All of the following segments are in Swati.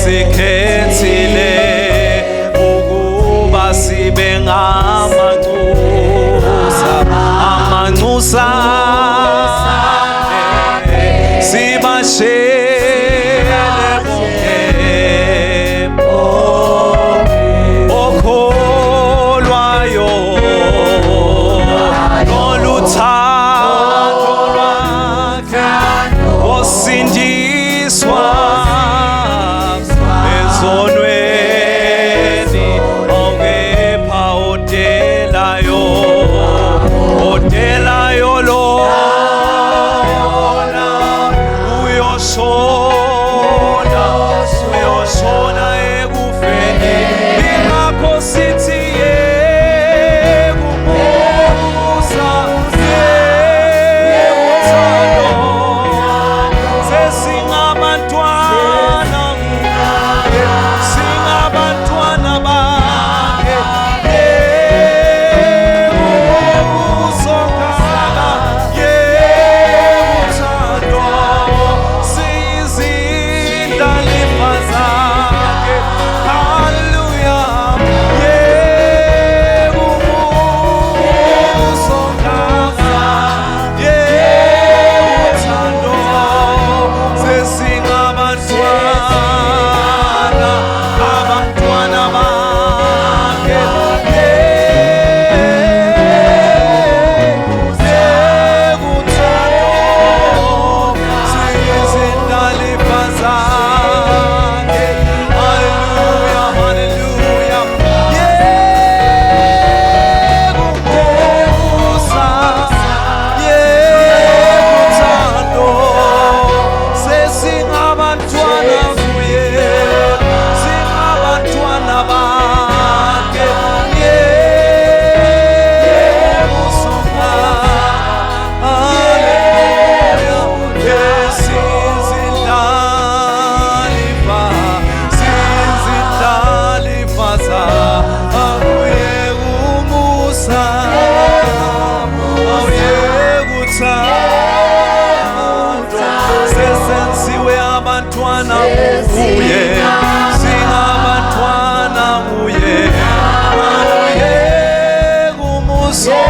Usikhethile ukuba sibe ngamanxusa, amanxusa sibashele bonke okholwayo noluthando lwakhe osindiswa ezonweni ongepha odelayo odelayo lona uyoshona uyoshona ekufeni ingakho sithi yebo umusa yebo uthando sesingabantwana kuye singabantwana bakhe yebo usongaka yebo uthando siyizindlalifa zakhe haleluya yebo usongaka yebo uthando sesingabantwana abantwana bakhe yebo uthando siyizindlalifa zakhe haleluya haleluya yebo umusa yebo uthando sesingabantwana kuye singabantwana bakhe yebo songa haleluya sizindlalifa sizindlalifa akuye umusa awuyekuthando sesenziwe abantwana kuye singabantwana kuye akuye kumusa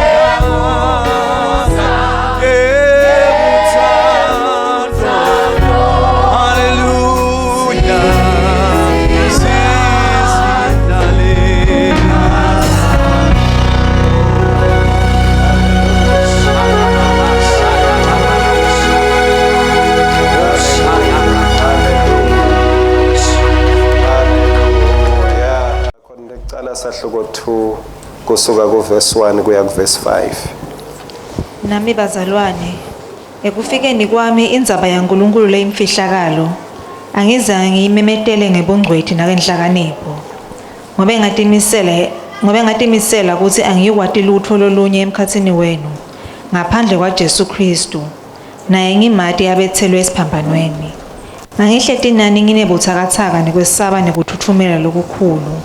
yekuthando haleluya sizindlalifa. Haleluya. Khona kucala sahluko 2 kusuka kuverse 1 kuya kuverse 5. Nami bazalwane, ekufikeni kwami indzaba yaNkulunkulu leyimfihlakalo, angizange ngiyimemetele ngebungcweti nangenhlakanipho. Ngobe ngatimisela kutsi angiyikwati lutfo lolunye emkhatsini wenu ngaphandle kwaJesu Khristu, naye ngimati abetselwe esiphambanweni. Ngangihleti nani nginebutsakatsaka nekwesaba nekutfutfumela lokukhulu.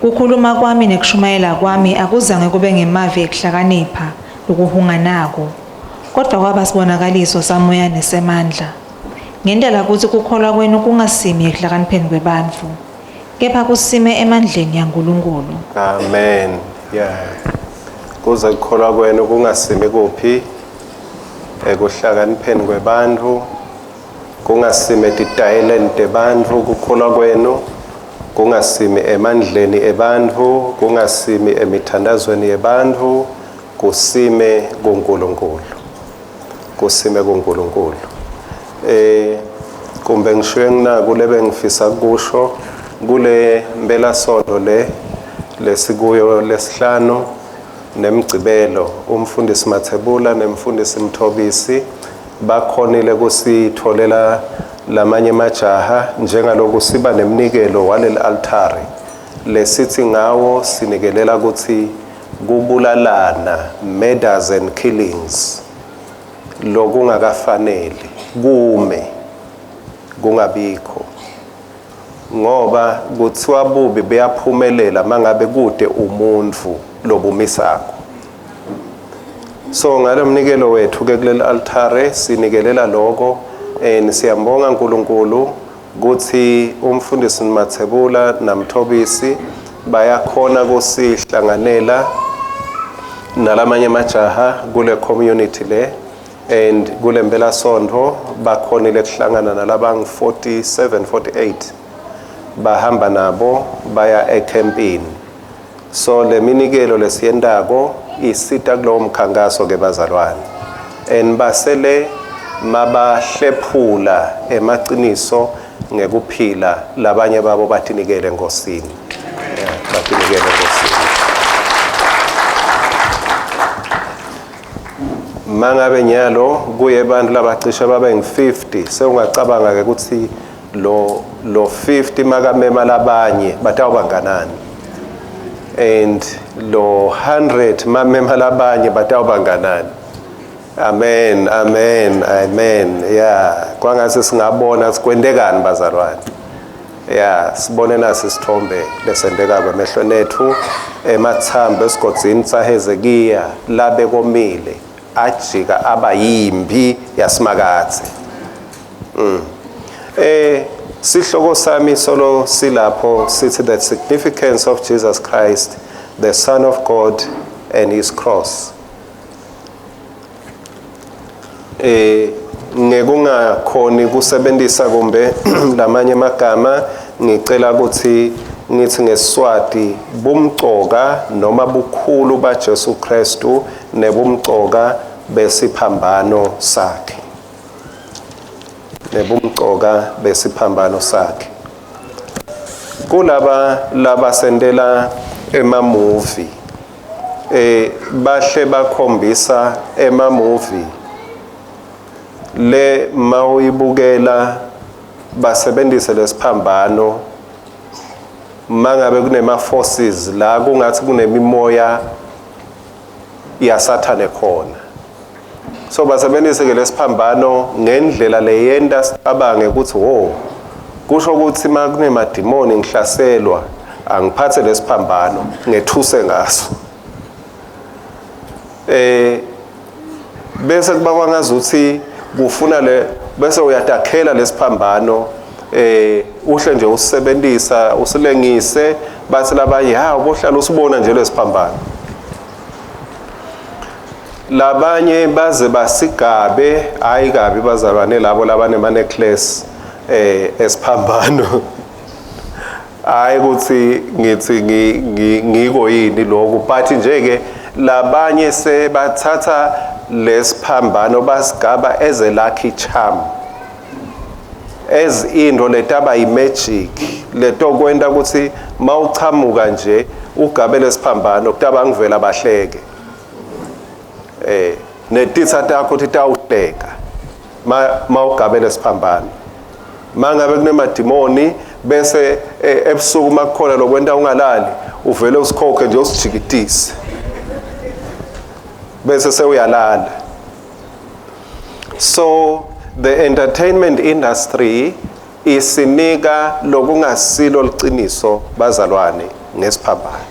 Kukhuluma kwami nekushumayela kwami akuzange kube ngemavi ekuhlakanipha lokuhunganako, kodvwa kwaba sibonakaliso samoya nesemandla. Ngendlela kutsi kukholwa kwenu kungasimi ekuhlakanipheni kwebantfu, kepha kusime emandleni yaNkulunkulu. Amen. Yeah. Kuze kukholwa kwenu kungasimi kuphi ekuhlakanipheni kwebantfu, kungasimi etitayeleni tebantfu, kukholwa kwenu kungasimi emandleni ebantfu, kungasimi emithandazweni yebantfu, kusime kuNkulunkulu. Kusime kuNkulunkulu. Kumbe ngishiye nginaku lebe ngifisa kusho kule mpelasonto le lesikuyo lesihlanu nemgcibelo, umfundisi Mathebula nemfundisi Mthobisi bakhonile kusitholela lamanye majaha njengaloku siba nemnikelo waleli altare lesithi ngawo sinikelela kutsi kubulalana, murders and killings lokungakafanele kume kungabikho, ngoba kuthiwa bubi buyaphumelela mangabe kude umuntu lobumisako. So ngalomnikelo wethu ke kuleli altare sinikelela lokho, and siyambonga uNkulunkulu Kutsi umfundisi Mathebula naMthobisi bayakhona kusihlanganela nalamanye amajaha kule community le, and kule mpelasonto bakhonile kuhlangana nalabangu 47 48, bahamba nabo baya ecampini. So le minikelo lesiyentako isita kulowo mkhankaso ke bazalwane, and basele mabahlephula emaciniso ngekuphila, labanye babo batinikele enkosini. Yeah, batinikele enkosini. Mangabe nyalo kuye bantu labacishe babe ngu-50, sewungacabanga ke ukuthi lo 50 makamema labanye batawubanganani, and lo 100 mamema labanye batawubanganani. Amen, amen, amen. Yeah, kwangase singabona sikwentekani bazalwane. Yeah, sibone nasi isithombe lesenteka kwemehlweni ethu, emathambo esigodzini saHezekiya labe komile ajika aba yimbi yasimakathe. Sihloko sami solo silapho sithi the significance of Jesus Christ, the Son of God, and his cross. Ngekungakhoni kusebenzisa kumbe lamanye amagama, ngicela ukuthi ngithi ngeSiswati bumcoka noma bukhulu baJesu Kristu nebumcoka besiphambano sakhe, nebumcoka besiphambano sakhe. Kulaba labasentela ema-movie, bahle bakhombisa ema-movie le mawuyibukela basebenzise lesiphambano mangabe kunema forces la kungathi kunemimoya yasathane khona. So basebenzise ke lesiphambano ngendlela leyenta sicabange ukuthi wo kusho ukuthi makunemadimoni ngihlaselwa, angiphathe lesiphambano ngethuse ngaso. Bese kuba kwangazuthi kufuna le, bese uyatakhela lesiphambano, uhle nje usebenzisa usilengise, bathi labanye ha ubohlala usibona nje lesiphambano. Labanye baze basigabe, hayi kabi bazalwane labo labanema necklace esiphambano. Hayi ukuthi ngithi ngiko yini lokhu, but nje ke labanye sebathatha lesiphambano basigaba as a lucky charm, as into letaba imagic letokwenta ukuthi mawuchamuka nje ugabe lesiphambano kutaba ngivela bahleke, netitsa takho titawuhleka mawugabe lesiphambano. Mangabe kunemadimoni, bese ebusuku makukhona lokwenta ungalali, uvele usikhokhe nje usijikitise bese sewuyalala. So the entertainment industry isinika lokungasilo liciniso bazalwane ngesiphambano.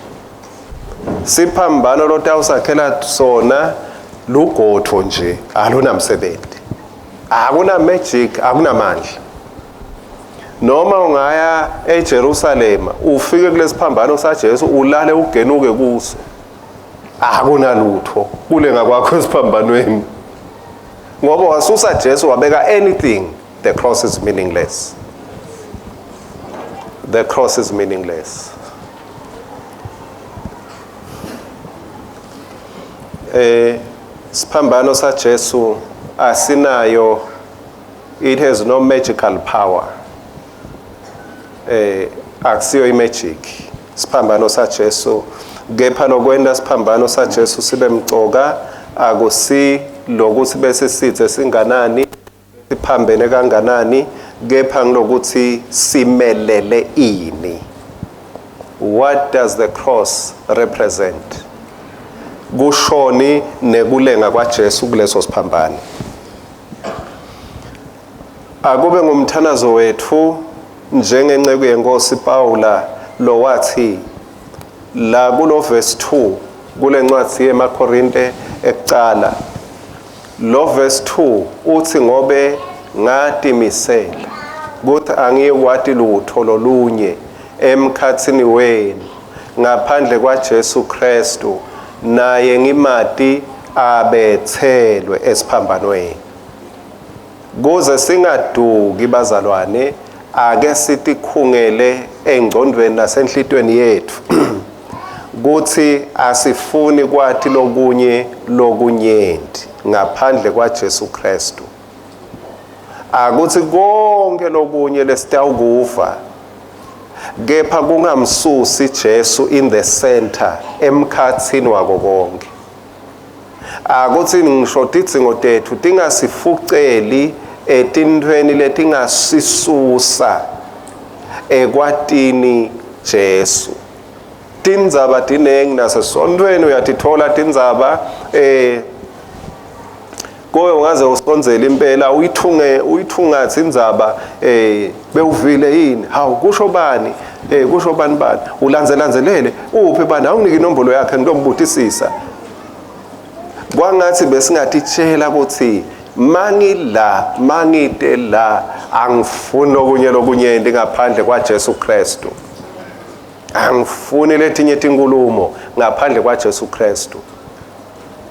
Siphambano lotawusakhela sona lugotho nje, alunamsebenzi, akuna magic, akunamandla. Noma ungaya eJerusalema ufike kulesiphambano saJesu ulale ugenuke kuso, akunalutho kulenga kwakho esiphambanweni, ngoba wasusa Jesu wabeka anything, the cross is meaningless, the cross is meaningless. Siphambano saJesu asinayo, it has no magical power. Akusiyo imagic siphambano saJesu, kepha lokwenta siphambano saJesu sibe mcoka akusi lokuthi bese sithe singanani, siphambene kanganani, kepha ngilokuthi simelele ini. What does the cross represent? Kushoni nekulenga kwaJesu kuleso siphambano? Akube ngumthanazo wethu njengenceku yenkosi Paula lo wathi la kulo verse 2 kule ncwadi yemaKorinte ekucala, lo verse 2 uthi, ngobe ngatimisela. Kuthi angikwati lutho lolunye emkhatsini wenu ngaphandle kwaJesu Kristu, naye ngimati abethelwe esiphambanweni. Kuze singaduki bazalwane, ake sitikhungele engcondweni nasenhlitweni yethu kuthi asifuni kwati lokunye lokunyenti ngaphandle kwaJesu Kristu. Akuthi konke lokunye lesitawukuva kepha kungamsusi Jesu in the center, emkhatsini wako konke. Akuthi ngisho tidzingo tethu tingasifuceli etintfweni letingasisusa ekwatini Jesu. Tindzaba tinengi nasesontfweni uyatithola tindzaba, kuwe ungaze usondzele impela uyithunge uyithungathe indzaba, bewuvile yini, hawu kusho bani, kusho bani bani, ulandzelandzelele uphi bani, awunike inombolo yakhe ngilombutisisa. Kwangathi besingatitshela ukuthi mangila mangite la angifuni okunye lokunyenti ngaphandle kwaJesu Kristu, angifuni letinye tinkulumo ngaphandle kwaJesu Kristu,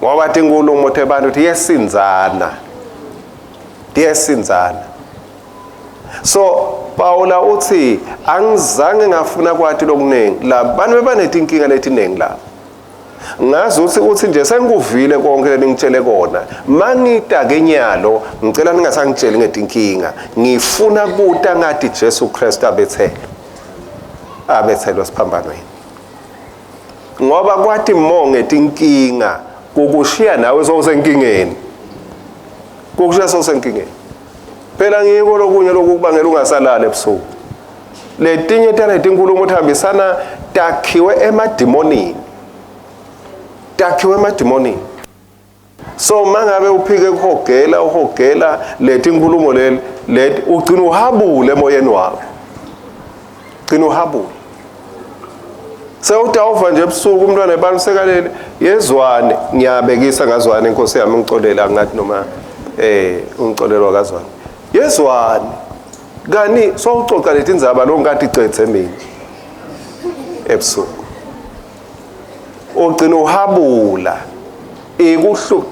ngoba tinkulumo tebantu tiyesindzana, tiyesindzana. So Paula uthi angizange ngafuna kwati lokunengi, labantu bebanetinkinga letinengi lapha. Ngazi uthi nje sengikuvile konke leningitshele kona, mangita ke nyalo ngicela ningasangitsheli ngetinkinga, ngifuna kuta ngathi Jesu Kristu abethelwe siphambanweni. Ngoba kwathi mo ngetinkinga kukushiya nawe sowusenkingeni, kukushiya sowusenkingeni. Phela ngiko lokunye lokubangela ungasalali ebusuku. Letinye taletinkulumo tihambisana takhiwe emadimonini, takhiwe emadimonini. So mangabe uphike kuhogela uhogela letinkulumo leli leti, ugcina uhabule emoyeni wakho, gcina uhabule. Sewutawuva nje ebusuku umntwana ebani sekalele yezwane, ngiyabekisa ngazwane inkosi yami ngixolela ngathi noma ungicolelwa kazwane yezwane kani sowucoca letindzaba lo ngathi cethe mina ebusuku, ugcina uhabula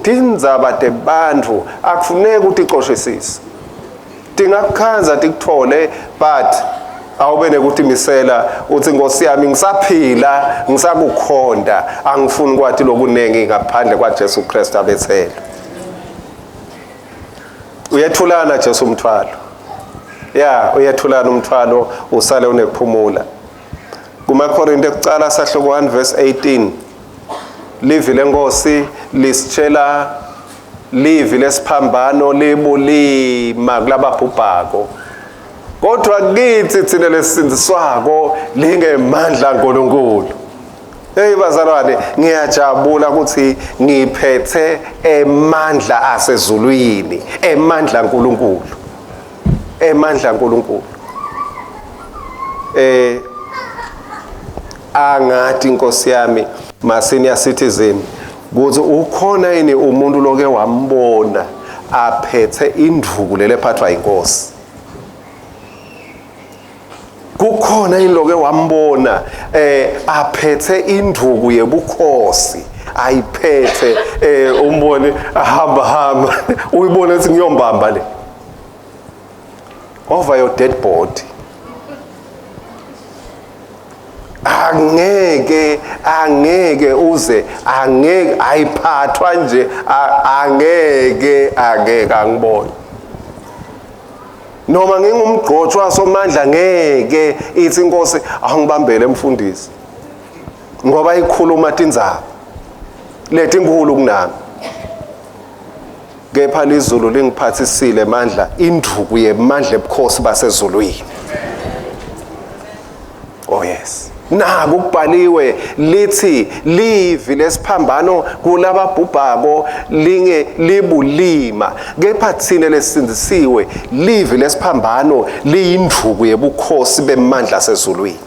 tindzaba tebantfu akufuneki uticoshisise, tingakukhandza tikuthole, but awube nekutimisela uthi Nkosi yami ngisaphila ngisakukhonda, angifuni kwathi lokunengi ngaphandle kwaJesu Kristu abethelwe. Uyethulana Jesu umthwalo, ya uyethulana umthwalo usale unekuphumula. KumaKorinte kucala sahluko 1 verse 18, livi lenkosi lisitshela livi lesiphambano libulima kulababhubhako, kodwa kithi thina lesisindziswako lingemandla kaNkulunkulu. Hey bazalwane, ngiyajabula ukuthi ngiphethe emandla asezulwini, emandla kaNkulunkulu, emandla kaNkulunkulu. Angathi inkosi yami ma senior citizen ukuthi ukhona yini umuntu loke wambona aphethe induku lelephathwa inkosi? Kukhona yini loke wambona aphethe induku yebukhosi, ayiphethe umbone ahamba hamba uyibone ukuthi ngiyombamba le over your dead body? Angeke, angeke uze, angeke ayiphathwa nje, angeke, angeke angibone. Noma ngingumgqotshwa somandla ngeke ithi inkosi angibambele mfundisi, ngoba ikhuluma tindzaba letinkulu kunami. Kepha lizulu lingiphathisile amandla, induku yemandla ebukhosi basezulwini. Oh yes. Naku kubhaliwe lithi livi lesiphambano kulababhubhako linge libulima, kepha thina lesindisiwe livi lesiphambano liyindvuku yebukhosi bemandla sezulwini.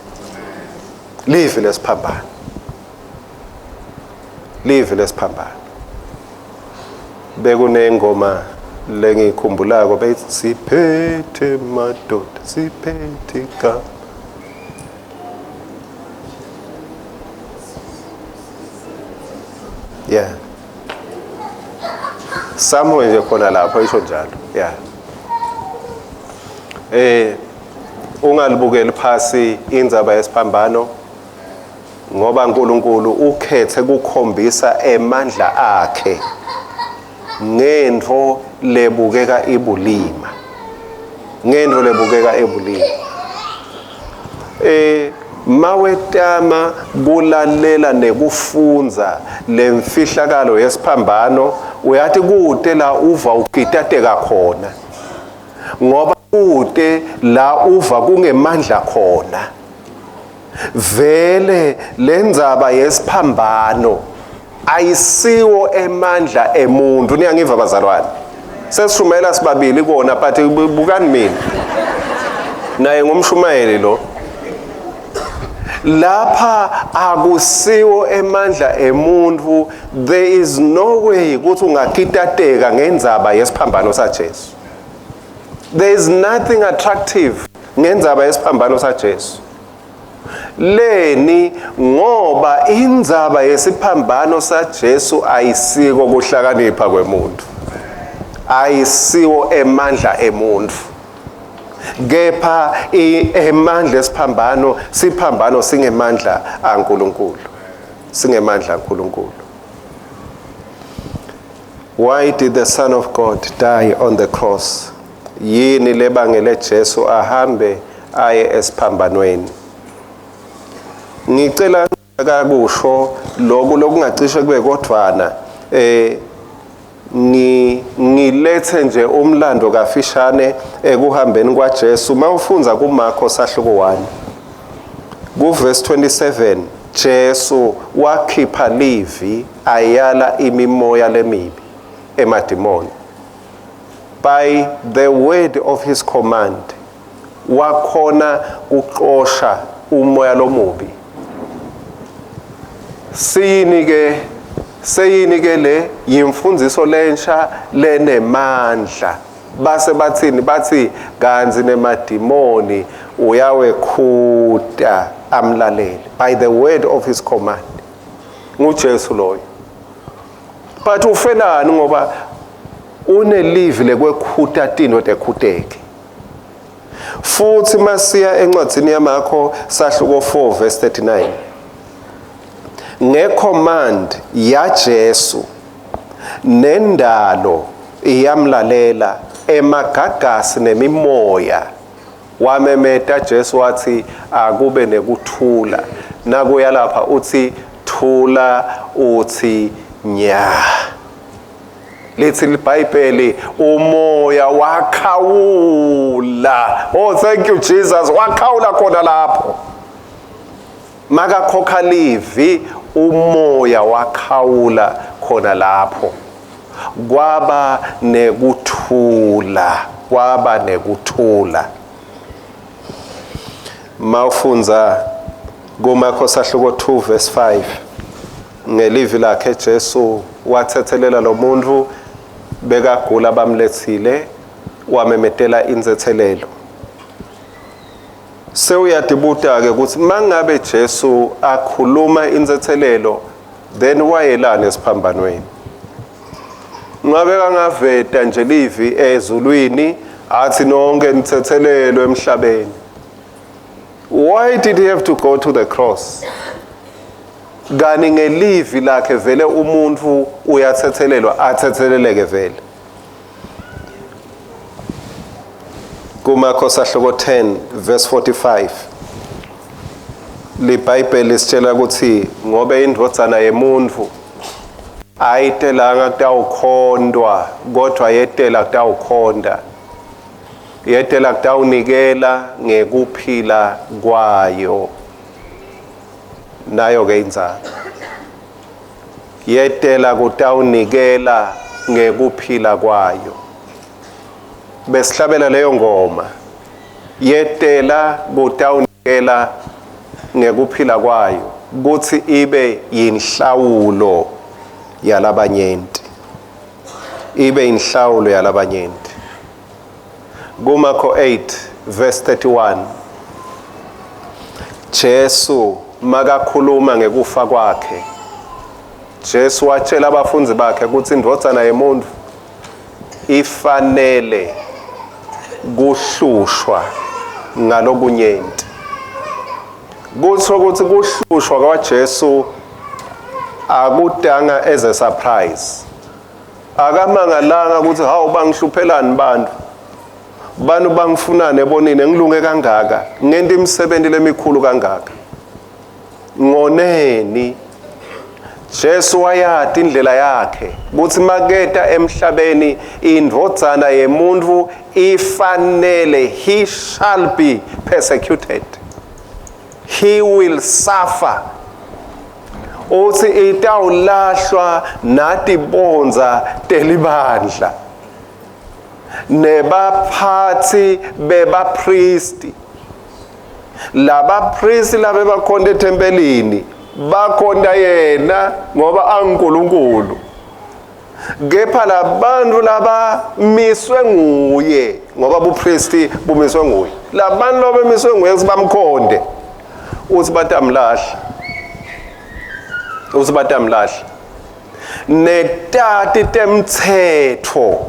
Livi lesiphambano, livi lesiphambano. Bekunengoma Lengikhumbulako beyithi siphethe madoda siphethe ka. Yeah. Somewhere nje khona lapho isho njalo. Yeah. Ungalibukeli phasi indzaba yesiphambano ngoba uNkulunkulu ukhethe kukhombisa emandla akhe ngentfo lebukeka ibulima. Ngentfo lebukeka ibulima. Mawetama kulalela nekufundza lemfihlakalo yesiphambano uyathi kute la uva ukitateka khona ngoba kute la uva kungemandla khona. Vele lendzaba yesiphambano ayisiwo emandla emuntu. Niyangiva bazalwane? Sesishumela sibabili kona, but bukani mina naye ngumshumayeli lo. Lapha akusiwo emandla emuntu. There is no way ukuthi ungakitateka ngendzaba yesiphambano saJesu. There is nothing attractive ngendzaba yesiphambano saJesu. Leni ngoba indzaba yesiphambano saJesu ayisiko kuhlakanipha kwemuntu, ayisiwo emandla emuntu, kepha emandla esiphambano, siphambano singemandla aNkulunkulu, singemandla aNkulunkulu. Why did the Son of God die on the cross? Yini lebangele Jesu ahambe aye esiphambanweni? Ngicela kakusho lokhu lokungacishe kube kodvwana ngilethe nje umlando kafishane ekuhambeni kwaJesu. Mawufundza kuMarko sahluko 1 kuverse 27, Jesu wakhipha livi ayala imimoya lemibi emadimoni. By the word of his command wakhona kuxosha umoya lomubi. Siyini ke seyini ke le yimfundiso lensha lenemandla. Base bathini? Bathi kanzi nemadimoni uyawekhuta amlalele by the word of his command. NguJesu loyo. But ufelani ngoba unelivi lekwekhuta tintfo tekhuteke. Futhi masiya encwadzini yaMarko sahluko 4 verse 39. Ngecommand yaJesu nendalo iyamlalela emagagasi nemimoya. Wamemeta Jesu wathi akube nekuthula. Nakuya lapha uthi thula, uthi nya. Lithi iBhayibheli umoya wakhawula. Oh, thank you Jesus, wakhawula khona lapho. Makakhokha livi umoya wakhawula khona lapho. Kwaba nekuthula, kwaba nekuthula. Mawufundza kuMarko sahluko 2 verse 5, ngelivi lakhe Jesu wathethelela lo muntu bekagula bamlethile, wamemetela inzethelelo. Sewuyadibuta ke ukuthi mangabe Jesu akhuluma inzethelelo then wayelana esiphambanweni. Ngabe kangaveta nje livi ezulwini athi nonke nithethelelwe emhlabeni. Why did he have to go to the cross? Kani ngelivi lakhe vele umuntu uyathethelelwa, athetheleleke vele. KuMarko sahluko 10 verse 45 liBhayibheli lisitshela ukuthi ngobe indvodzana yemuntu ayitelanga kutawukhontwa, kodwa yetela kutawukhonta, yetela kutawunikela ngekuphila kwayo. Nayo ke indzaba, yetela kutawunikela ngekuphila kwayo. Besihlabela leyo ngoma, yetela kutawunikela ngekuphila kwayo kuthi ibe yinhlawulo yalabanyenti. Ibe inhlawulo yalabanyenti. KuMarko 8 verse 31 Jesu makakhuluma ngekufa kwakhe, Jesu watshela abafundi bakhe ukuthi indvodzana yemuntu ifanele kuhlushwa ngalokunyenti. Kusho ukuthi kuhlushwa kwaJesu akudanga as a surprise. Akamangalanga ukuthi hawu, bangihluphelani bantu, bantu bangifunani ebonini, ngilunge kangaka, ngenta imisebenzi lemikhulu kangaka, ngoneni? Jesu wayati indlela yakhe ukuthi maketa emhlabeni indvodzana yemuntu ifanele, he shall be persecuted, he will suffer. Uthi itawulahlwa natibondza telibandla nebaphathi bebapristi. Labapristi labebakhonta ethempelini bakhonta yena ngoba anguNkulunkulu, kepha labantu labamiswe nguye, ngoba bupristi bumiswe nguye, labantu labemiswe nguye ukuthi bamkhonde, uthi batamlahla, uthi batamlahla. Netati temtsetfo,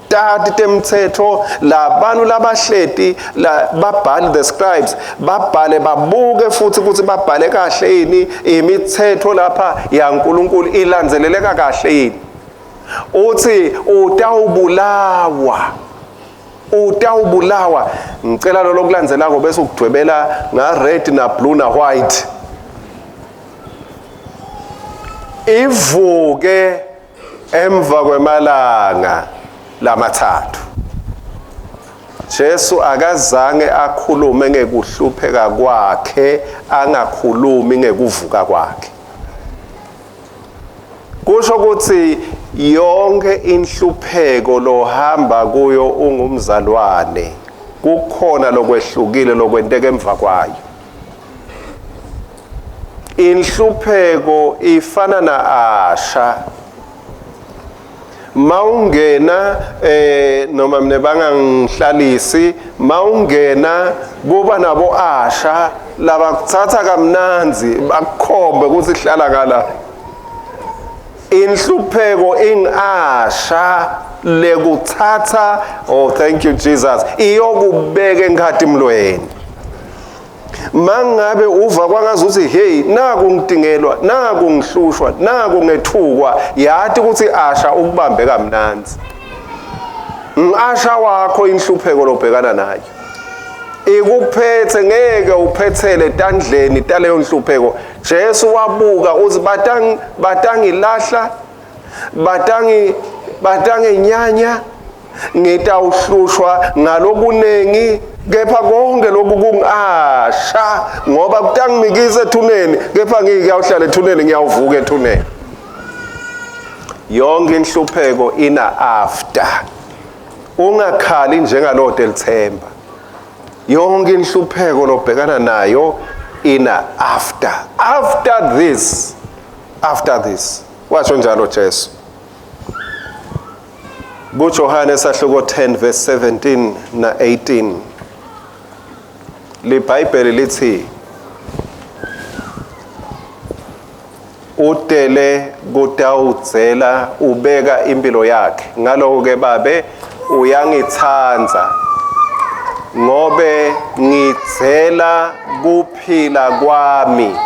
tati temtsetfo, labantu labahleti la babhali, the scribes, babhale babuke futhi ukuthi babhale kahle yini imithetho lapha yaNkulunkulu, ilandzeleleka kahle yini. Uthi utawubulawa, utawubulawa. Ngicela lo lokulandzelako bese ukudwebela nga red na blue na white. Ivuke emva kwemalanga lamathathu. Jesu akazange akhulume ngekuhlupheka kwakhe angakhulumi ngekuvuka kwakhe. Kusho ukuthi yonke inhlupheko lohamba kuyo ungumzalwane, kukhona lokwehlukile lokwenteka emva kwayo. Inhlupheko ifana na-asha. Mawungena noma mina bangangihlalisi, mawungena kuba nabo asha labakuthatha kamnandzi bakukhombe ukuthi hlala ngala. Inhlupheko ingasha lekuthatha, oh thank you Jesus, iyokubeka enkhatimlweni. Mangabe uva kwangazuthi hey, naku ngidingelwa, naku ngihlushwa, naku ngethukwa, yati ukuthi asha ukubambe kamnandzi. Ngisha wakho inhlupheko lobhekana nayo ikuphethe, ngeke uphethele tandleni taleyo nhlupheko. Jesu wabuka uthi batang batangilahla, batangi batangenyanya, ngitawuhlushwa ngalokunengi, kepha konke lokhu kungasha ngoba kutangimikisa ethuneni, kepha ngiyawuhlala ethuneni, ngiyawuvuka ethuneni. Yonke inhlupheko ina after. Ungakhali njengalowo delithemba. Yonke inhlupheko lobhekana nayo ina after. After this, after this, washo njalo Jesu kuJohane sahluko 10 verse 17 na 18. LiBhayibheli lithi utele kutawudzela, ubeka impilo yakhe. Ngaloko ke Babe uyangitsandza, ngobe ngidzela kuphila kwami,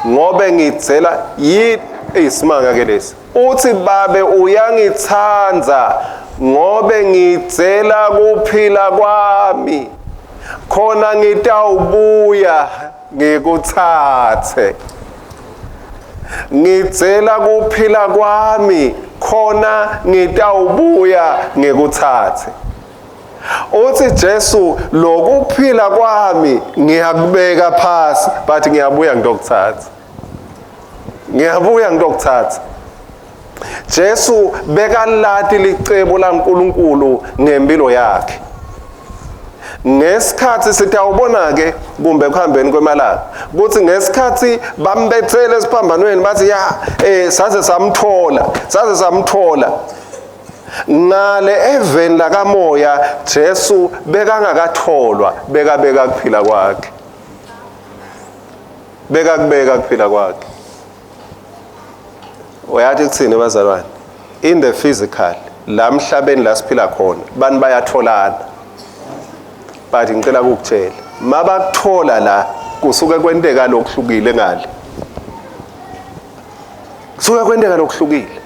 ngobe ngidzela yi isimanga ke lesi. Uthi Babe uyangitsandza ngobe ngidzela kuphila kwami, khona ngitawubuya ngikuthathe. Ngidzela kuphila kwami, khona ngitawubuya ngikuthathe. Uthi Jesu, lokuphila kwami ngiyakubeka phasi, but ngiyabuya ngitokuthatha, ngiyabuya ngitokuthatha. Jesu bekalati licebo laNkulunkulu ngempilo yakhe. Ngesikhathi sitawubona ke kumbe kuhambeni kwemalanga kuthi ngesikhathi bambethele esiphambanweni bathi ya saze samthola, saze samthola. Ngale eveni lakamoya Jesu bekangakatholwa, bekabeka kuphila kwakhe. Bekakubeka kuphila kwakhe. Uyathi kuthini bazalwane? In the physical, la mhlabeni la siphila khona, bantu bayatholana. But ngicela ukukutshela, mabakuthola la kusuke kwenteka lokuhlukile ngale. Kusuke kwenteka lokuhlukile.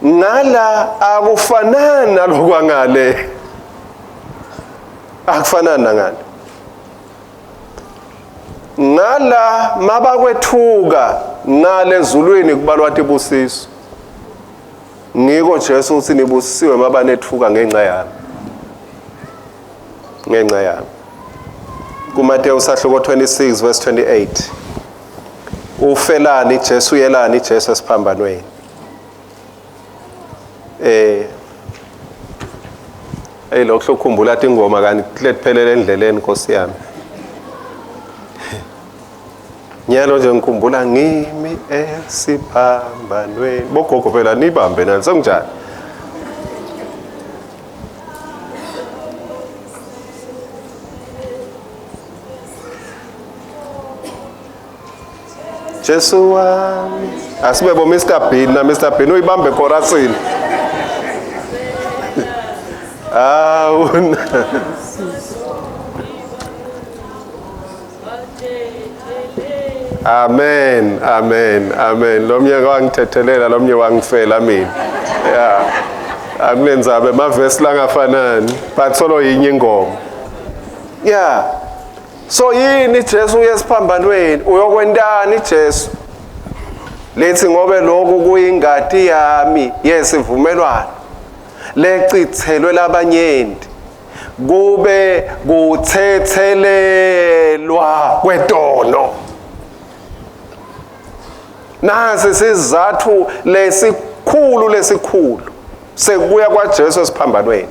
Ngala akufanani nalokwangale. Akufanani nangale. Ngala mabakwethuka ngale ezulwini kubalwa tibusiso. Ngiko Jesu uthi nibusisiwe mabanethuka ngenxa yami. Ngenxa yami. KuMateyu sahluko 26 verse 28. Ufelani Jesu, uyelani Jesu esiphambanweni? Hey lokho ukukhumbula ingoma kanti kuletiphelele endleleni Nkosi yami. Nyalo nje ngikhumbula ngimi esiphambanweni. Bogogo phela nibambe nani sekunjani? Jesu wami. Asibe bo Mr Bean na Mr Bean uyibambe chorusini. Awuna. Amen, amen, amen. Lo mnye wangithethelela, lo mnye wangifela mina. Yeah. Akunenzabe amavesi langafanani, but solo yinye ingoma. Yeah. So yini Jesu uyesiphambanweni? Uyokwentani Jesu? Lethi ngobe lokhu kuyingati yami yesivumelwano lecithelwe labanyenti kube kuthethelelwa kwetono. Nasi sizathu lesikhulu lesikhulu sekubuya kwaJesu esiphambanweni.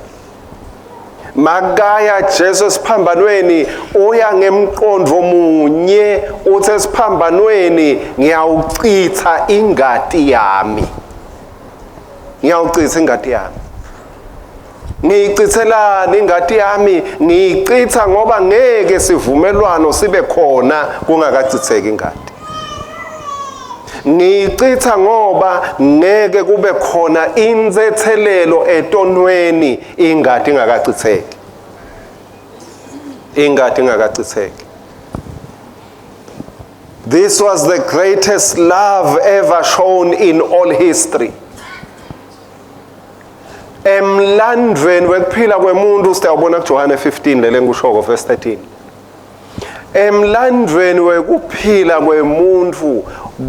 Makaya Jesu esiphambanweni uya ngemqondo munye, uthi esiphambanweni ngiyawuchitha ingati yami. Ngiyawuchitha ingati yami. Ngiyichithelani ingati yami? Ngiyichitha ngoba ngeke sivumelwano sibe khona kungakachitheki ingati. Ngiyichitha ngoba ngeke kube khona insethelelo etonweni ingati ingakachitheki. Ingati ingakachitheki. This was the greatest love ever shown in all history. Emlandweni wekuphila kwemuntu siyawubona kuJohane 15 lele ngikushoko verse 13. Emlandweni wekuphila kwemuntu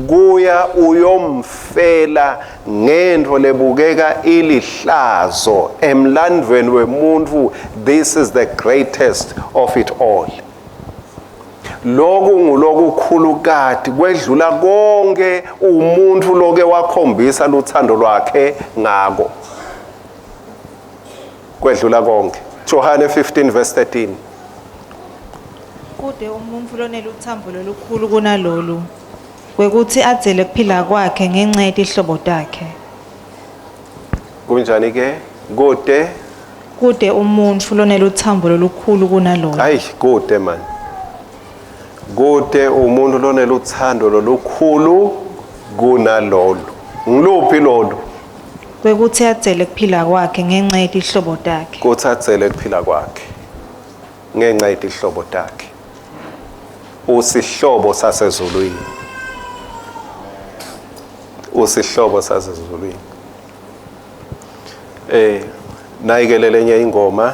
kuya uyomfela ngento lebukeka ilihlazo. Emlandweni wemuntu this is the greatest of it all. Lokhu ngulokukhulukati kwedlula konke umuntu loke wakhombisa luthando lwakhe ngako. Kwedlula konke. Johane 15 verse 13. Kude umuntu loneluthambo lolukhulu kunalolu kwekuthi adzele kuphila kwakhe ngenxa yetihlobo takhe. Kunjani ke? Kude Kude umuntu loneluthambo lolukhulu kunalolu. Ayi kude man. Kude umuntu loneluthando lolukhulu kunalolu. Ngiluphi lolu? Kwekuthi adzele kuphila kwakhe ngenxa yetihlobo takhe. Kuthathele kuphila kwakhe ngenxa yetihlobo takhe. Usihlobo sasezulwini. Usihlobo sasezulwini. Nayikelele lenye ingoma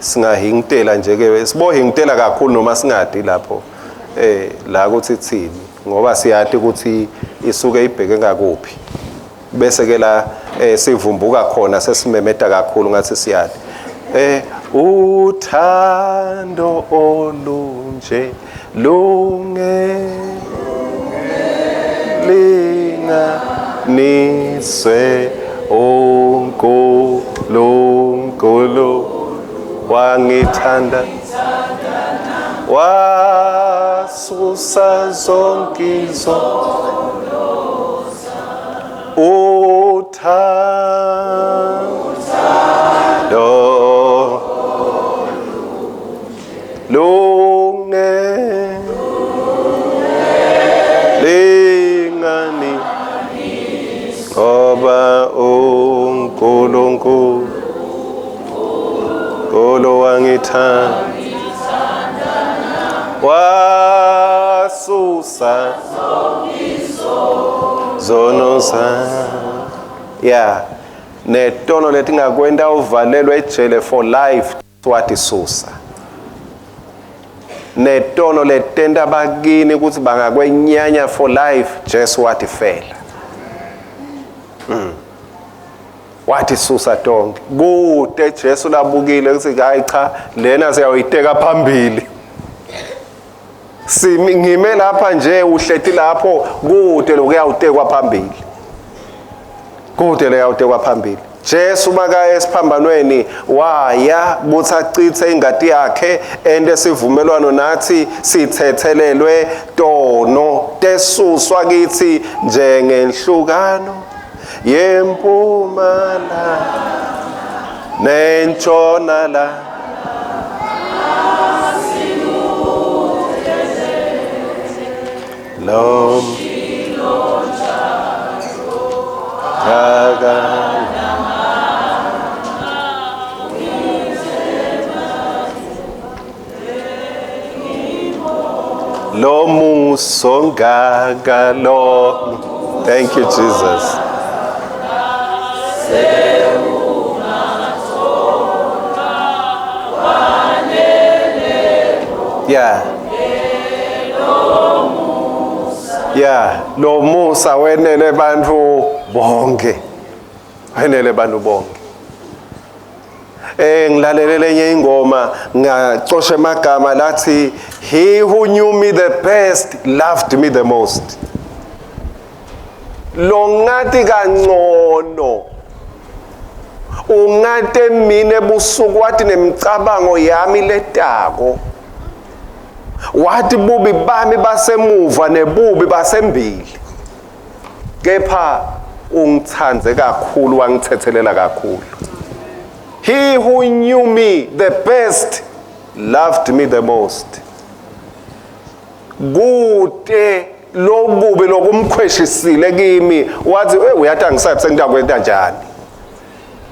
singahingitela nje ke sibohingitela kakhulu noma singadi lapho la kuthi thini ngoba siyati ukuthi isuke ibheke ngakuphi bese ke la sivumbuka khona sesimemeta kakhulu ngathi siyati uthando olunje lunge linga niswe uNkulunkulu wangithanda wasusa zonke izono. Uthando lunge lingani ngoba uNkulunkulu Nkulu wangithanda wasusa zono zami. Yeah, netono letingakwenta uvalelwe ejele for life watisusa. Netono letenta bakini ukuthi bangakwenyanya for life, Jesu watifela. Wathi susa tonke. Kude Jesu labukile ukuthi hayi cha, lena siyawuyiteka phambili. Simi ngime lapha nje, uhleti lapho, kude lokuyawutekwa phambili. Kude lokuyawutekwa phambili. Jesu makaya esiphambanweni waya kuthi achithe ingati yakhe ente sivumelwano nathi, sithethelelwe tono tesuswa kithi njengenhlukano yempumalanga nentshonalanga. Lo Gaga. Lo muso ngaga lo. Thank you, Jesus. Yeah. Yeah, lo musa wenele bantu bonke. Wenele bantu bonke. Ngilalele lenye ingoma, ngacosha emagama lathi he who knew me the best loved me the most. Lo ngathi kangcono ungate mine busuku wathi nemicabango yami letako, wathi bubi bami basemuva nebubi basembili, kepha ungithandze kakhulu, wangithethelela kakhulu. He who knew me the best loved me the most. Kute lokubi lokumkhweshisile kimi, wathi uyathi angisabi sengitakwenta njani.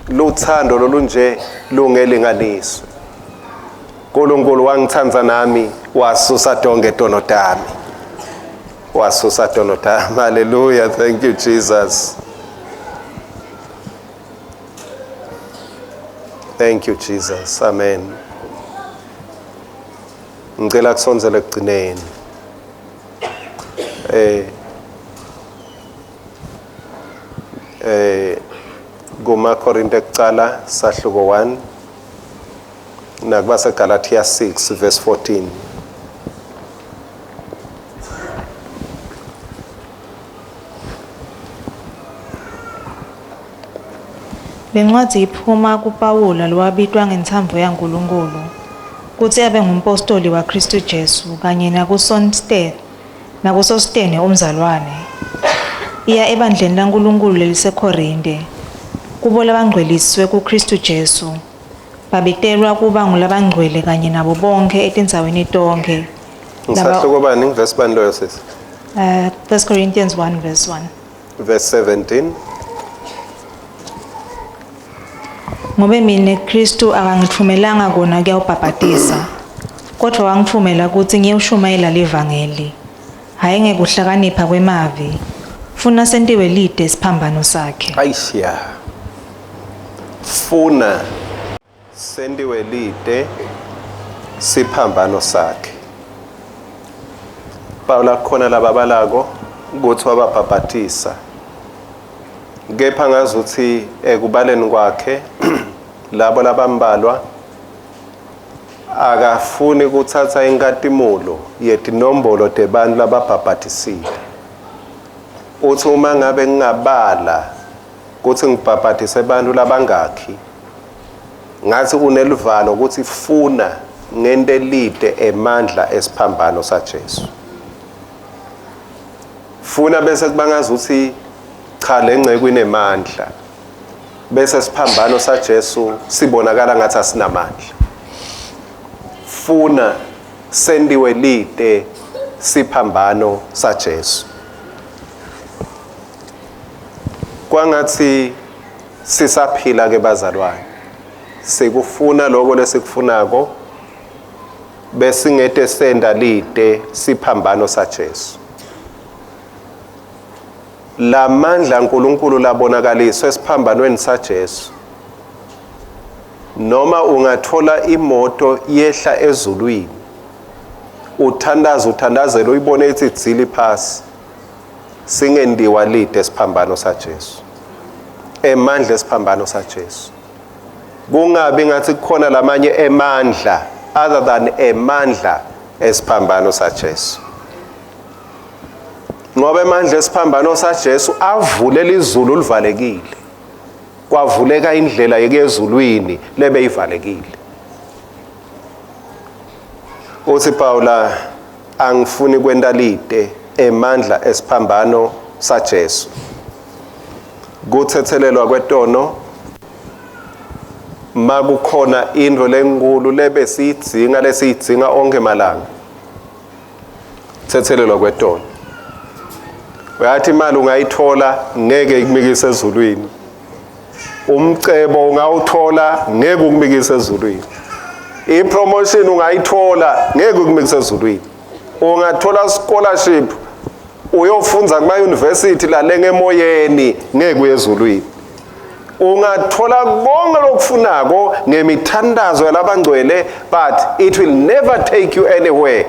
Luthando lolunje lungelinganiswe. uNkulunkulu wangithanda nami, wasusa tonke tono tami. Wasusa tono tami. Hallelujah. Thank you, Jesus. Thank you, Jesus. Amen. Ngicela kusondzela ekugcineni. Kuma Korinte kucala sahluko 1 nakubase Galatia 6 verse 14. Lencwadzi iphuma kuPawula lowabitwa ngentsambo yaNkulunkulu kutsi abe ngumpostoli waKristu Jesu kanye nakuSostene umzalwane. Iya ebandleni laNkulunkulu leliseKorinte, kubo labangcweliswe kuKristu Jesu, babitelwa kuba ngulabangcwele kanye nabo bonke etindzaweni tonkhe. Ngisahluko bani, verse bani loyo sisi? 1 Corinthians 1 verse 1. Verse 17. Ngobe mine Kristu akangitfumelanga kona kuyawubhabhatisa, kodvwa wangitfumela kutsi ngiyewushumayela livangeli, hhayi ngekuhlakanipha kwemavi, funa sentiwe lide siphambano sakhe. Aisha. Funa sentiwe lide siphambano sakhe. Pawula khona lababalako kutsi wababhabhatisa, kepha ngazuthi ekubaleni kwakhe labo labambalwa akafuni kuthatha inkatimulo yetinombolo tebantu lababhabhatisile. Uthi uma ngabe ngingabala kutsi ngibhabhatise abantu labangakhi, ngathi uneluvalo kutsi funa ngente lide emandla esiphambano saJesu. Funa bese kubangaza uthi Cha, lenceku inemandla. Bese siphambano saJesu sibonakala ngathi asinamandla. Funa sendiwe lite siphambano saJesu. Kwangathi sisaphila ke bazalwane. Sikufuna lokho lesikufunako besingete senda lite siphambano saJesu. Lamandla aNkulunkulu labonakaliswe esiphambanweni saJesu. Noma ungathola imoto yehla ezulwini, uthandaza uthandazela uyibone ithi dzili phasi, singendiwa lide siphambano saJesu. Emandla esiphambano saJesu. Kungabi ngathi kukhona lamanye emandla other than emandla esiphambano saJesu. Ngoba emandla esiphambano saJesu avulela izulu livalekile. Kwavuleka indlela yekuyezulwini lebeyivalekile. Uthi Paula, angifuni kwenta lite emandla esiphambano saJesu. Kuthethelelwa kwetono makukhona into lenkulu lebesiyidzinga lesiyidzinga onke malanga. Thethelelwa kwetono. Uyathi imali ungayithola ngeke ikumikise ezulwini. Umcebo ungawuthola ngeke ukumikise ezulwini. Ipromotion ungayithola ngeke ukumikise ezulwini. Ungathola scholarship uyofunza kuma university lalenga emoyeni ngeke uye ezulwini. Ungathola konke lokufunako ngemithandazo yalabangcwele, but it will never take you anywhere.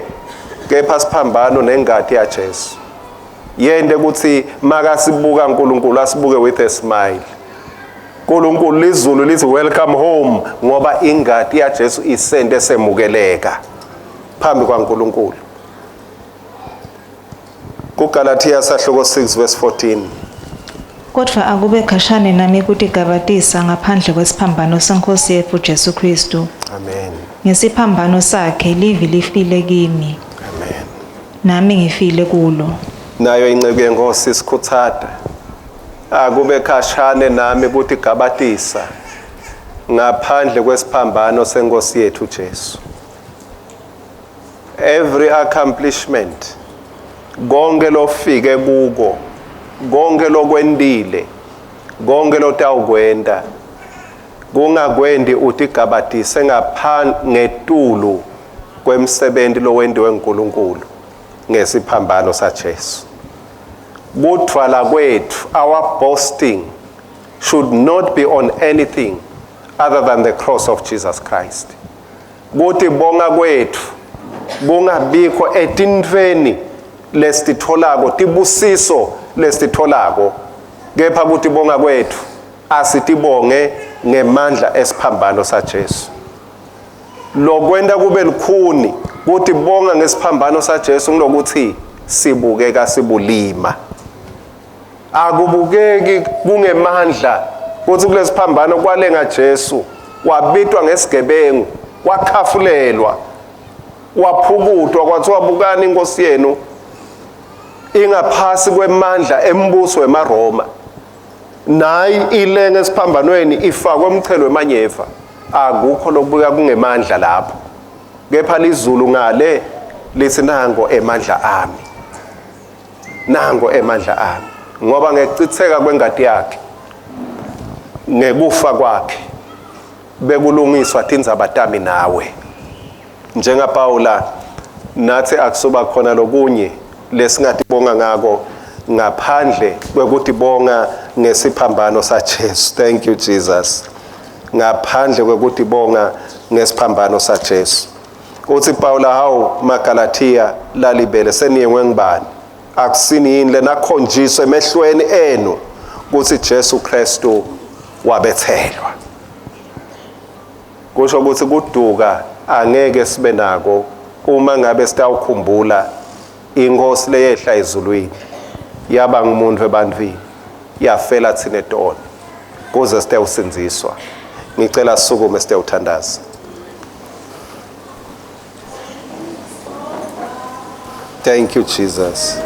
Kepha siphambano nengati yaJesu yende ukuthi makasibuka uNkulunkulu asibuke with a smile. uNkulunkulu lizulu lithi welcome home, ngoba ingati yaJesu isende semukeleka phambi kwaNkulunkulu. KuGalatia sahluko 6 verse 14. Kodwa akube khashane nami kutigabatisa ngaphandle kwesiphambano seNkosi yetfu Jesu Kristu. Amen. Ngesiphambano sakhe livi lifile kimi. Amen. Nami ngifile kulo. Nayo inceku yenkosi sikhuthata. Akube khashane nami kutigabatisa ngaphandle kwesiphambano senkosi yethu Jesu. Every accomplishment, konke lofike kuko, konke lokwendile, konke lotawukwenta, kungakwendi utigabatise ngaphandle ngetulu kwemsebenzi lowendiwe uNkulunkulu ngesiphambano saJesu. Kuthwala kwethu, our boasting should not be on anything other than the cross of Jesus Christ. Kuthi bonga kwethu kungabikho etintfweni lesititholako, tibusiso lesititholako, kepha kuthi bonga kwethu asitibonge ngemandla esiphambano saJesu. Lokwenta kube lukhuni kuthi bonga ngesiphambano saJesu ngilokuthi sibukeka sibulima. Akubukeki kungemandla kuthi kulesiphambano kwalenga Jesu, wabitwa ngesigebengu, wakhafulelwa, waphukutwa, kwathiwa bukani inkosi yenu ingaphasi kwemandla embuso wemaRoma. Nayi ilenge esiphambanweni ifakwe umchelo wemanyeva. Akukho lokubuka kungemandla lapho. Kepha lizulu ngale lithi nango emandla ami. Nango emandla ami. Ngoba ngekuchitheka kwengati yakhe, ngekufa kwakhe, bekulungiswa tindzaba tami nawe. NjengaPaula nathi akusuba khona lokunye lesingatibonga ngako ngaphandle kwekutibonga ngesiphambano saJesu. Thank you Jesus. Ngaphandle kwekutibonga ngesiphambano saJesu. Uthi Paula, hawu maGalatia lalibele seniyengwe ngibani? Akusini yini lenakhonjiswa emehlweni enu ukuthi Jesu Kristu wabethelwa? Kusho ukuthi kuduka angeke sibe nako uma ngabe sitawukhumbula inkosi leyehla ezulwini yaba ngumuntu ebantwini, yafela thina tona kuze sitewusindziswa. Ngicela sisukume sitewuthandaza. Thank you Jesus.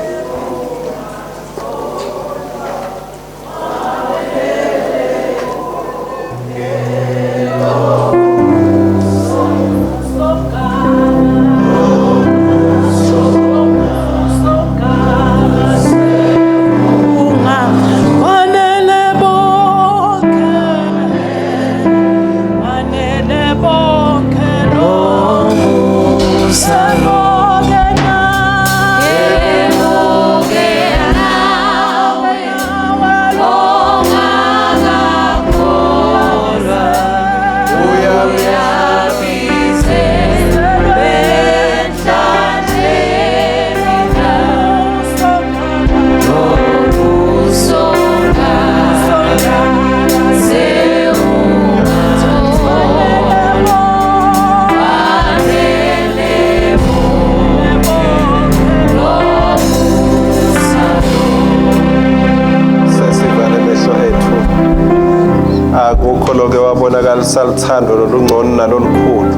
luthando lolungcono nalolukhulu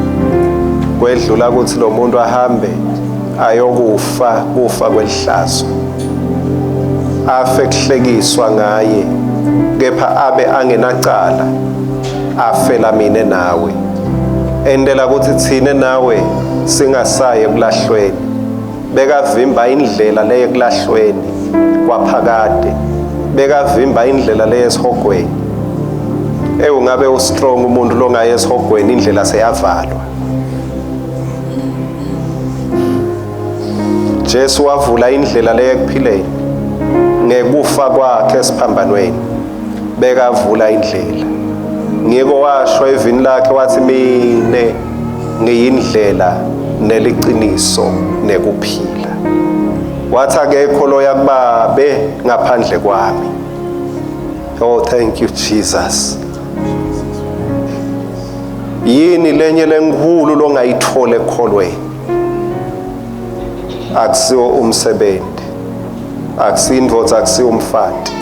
kwedlula ukuthi lo muntu ahambe ayokufa kufa kwelihlazo afe kuhlekiswa ngaye kepha abe angenacala afela mina nawe endela ukuthi thine nawe singasaye ekulahlweni bekavimba indlela leye ekulahlweni kwaphakade bekavimba indlela leye esihogweni ewu ngabe ustrong umuntu longaye esihogweni indlela seyavalwa Jesu wavula indlela leye ekuphileni ngekufa kwakhe esiphambanweni bekavula indlela ngiko washo evini lakhe wathi mine ngiyindlela neliqiniso nekuphila wathi akekho loya kubabe ngaphandle kwami oh thank you Jesus yini lenye lenkhulu longayithola ekholweni akusiwo umsebenzi akusindvodza akusiwo umfati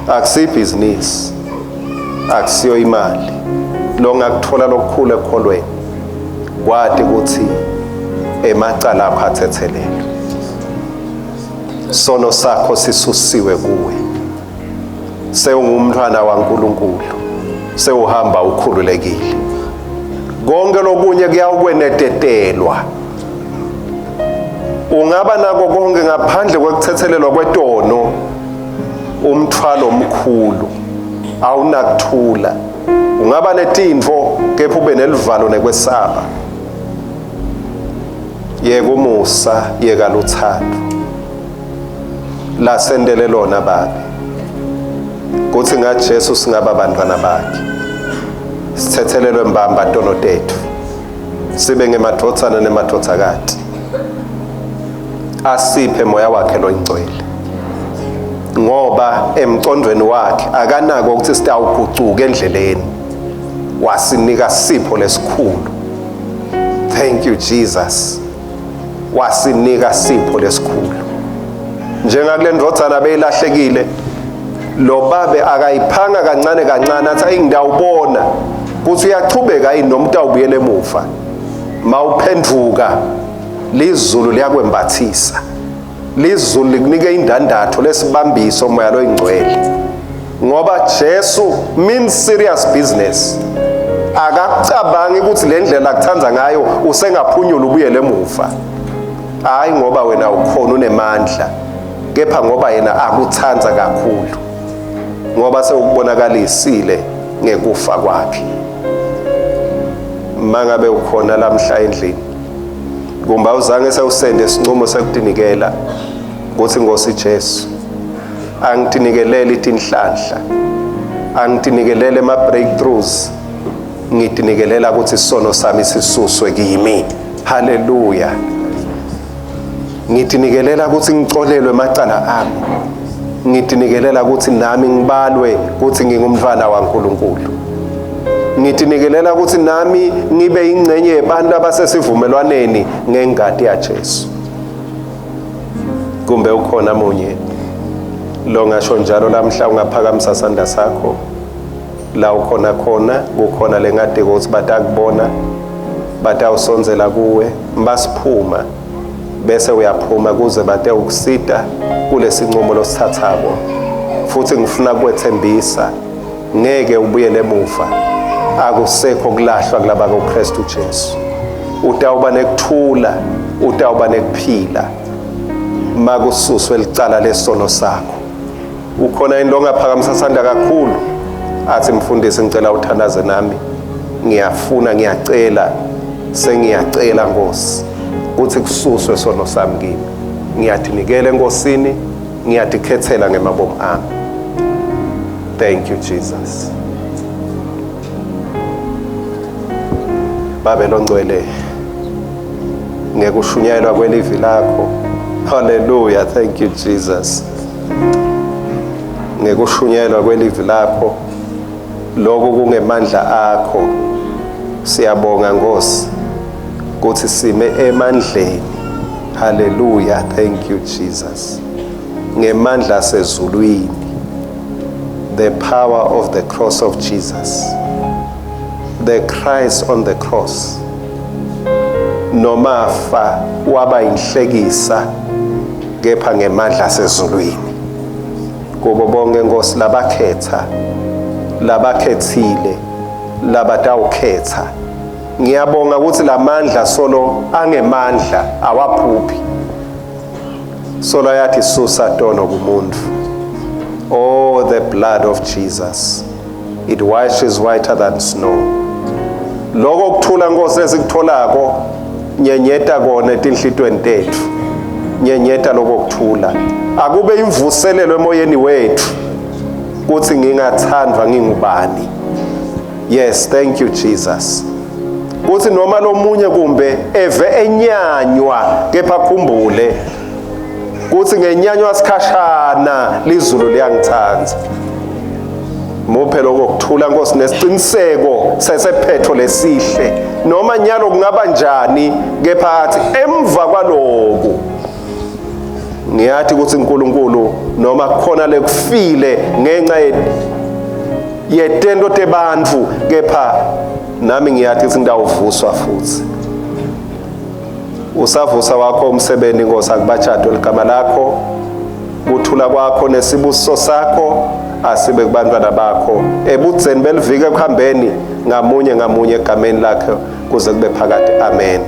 akusibhizinisi akusiyo imali longakuthola lokukhulu ekholweni kwati ukuthi emacala akho athethelelwe sono sakho sisusiwe kuwe sewungumntwana waNkulunkulu sewuhamba ukhululekile konke lokunye kuyawukwenetetelwa ungaba nako konke ngaphandle kwekuthethelelwa kwetono umthwalo omkhulu awunakuthula ungaba netintfo kepha ube neluvalo nekwesaba yeka umusa yeka luthando lasentele lona babe kuthi ngaJesu singaba bantwana bakhe sithethelelwe mbamba tono tethu sibe ngemadvodzana nemadvodzakati asiphe moya wakhe loyingcwele ngoba emcondweni wakhe akanako ukuthi sitawugucuka endleleni wasinika sipho lesikhulu thank you Jesus wasinika sipho lesikhulu njengakule ndvodzana beyilahlekile lo babe akayiphanga kancane kancane athi ayingidawubona kuthi uyachubeka yini noma utawubuyela emuva mawuphenduka lizulu liyakwembathisa lizulu likunike indandatho lesibambiso moya loyingcwele ngoba Jesu means serious business akakucabangi ukuthi le ndlela akuthanda ngayo usengaphunyula ubuyele emuva hayi ngoba wena ukhona unemandla kepha ngoba yena akuthanda kakhulu ngoba sewukubonakalisile ngekufa kwakhe mangabe ukhona lamhla endlini kumbe awuzange sewusende isinqumo sekutinikela ukuthi Nkosi Jesu angitinikelele itinhlanhla angitinikelele ama breakthroughs ngitinikelela ukuthi isono sami sisuswe kimi haleluya ngitinikelela ukuthi ngicolelwe emacala ami ngitinikelela ukuthi nami ngibalwe ukuthi ngingumntwana waNkulunkulu ngitinikelela ukuthi nami ngibe ingcenye yebantu abasesivumelwaneni ngengati yaJesu kumbe ukhona munye lo ngasho njalo lamhla ungaphakamisa sandla sakho la ukhona khona kukhona lengadiko ukuthi batakubona batawusondzela kuwe basiphuma bese uyaphuma kuze bate ukusita kulesinqumo losithathako futhi ngifuna kwethembisa ngeke ubuyele emuva akusekho kulahlwa kulaba kuKristu Jesu utawuba nekuthula utawuba nekuphila makususwe licala lesono sakho ukhona yini longaphakamisa sandla kakhulu athi mfundisi ngicela uthandaze nami ngiyafuna ngiyacela sengiyacela Nkosi ukuthi kususwe sono sami kimi ngiyadinikela enkosini ngiyadikhethela ngemabomu ami thank you Jesus babe longcwele ngekushunyayelwa kwelivi lakho haleluya thank you Jesus ngekushunyayelwa kwelivi lakho lokhu kungemandla akho siyabonga Nkosi ukuthi sime emandleni haleluya thank you Jesus ngemandla asezulwini the power of the cross of Jesus. The Christ on the cross nomafa waba inhlekisa kepha ngemandla asezulwini. Kubo bonke Nkosi labakhetha, labakhethile, labatawukhetha, ngiyabonga ukuthi lamandla solo angemandla awaphuphi, solo ayathi susa tono kumuntu. Oh, the blood of Jesus, it washes whiter than snow. Lokho kuthula Nkosi esikutholako, nyenyeta kona etinhlitweni tethu, nyenyeta lokho kuthula, akube imvuselelo emoyeni wethu kuthi ngingathandwa ngingubani. Yes, thank you, Jesus, kuthi noma lomunye kumbe eve enyanywa, kepha khumbule kuthi ngenyanywa sikhashana lizulu liyangithanda. Muphe lokho kuthula Nkosi nesiqiniseko sesephetho lesihle, noma nyalo kungaba njani, kepha athi emva kwaloku ngiyathi ukuthi uNkulunkulu noma khona lekufile ngenxa yetento tebantfu, kepha nami ngiyathi ukuthi ngitawuvuswa futhi. Usavusa wakho umsebenzi Nkosi, akubatshadwe ligama lakho. Kuthula kwakho nesibusiso sakho asibe kubantwana bakho ebudzeni belivike ekuhambeni ngamunye ngamunye egameni lakhe kuze kube phakade. Amen,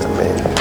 amen.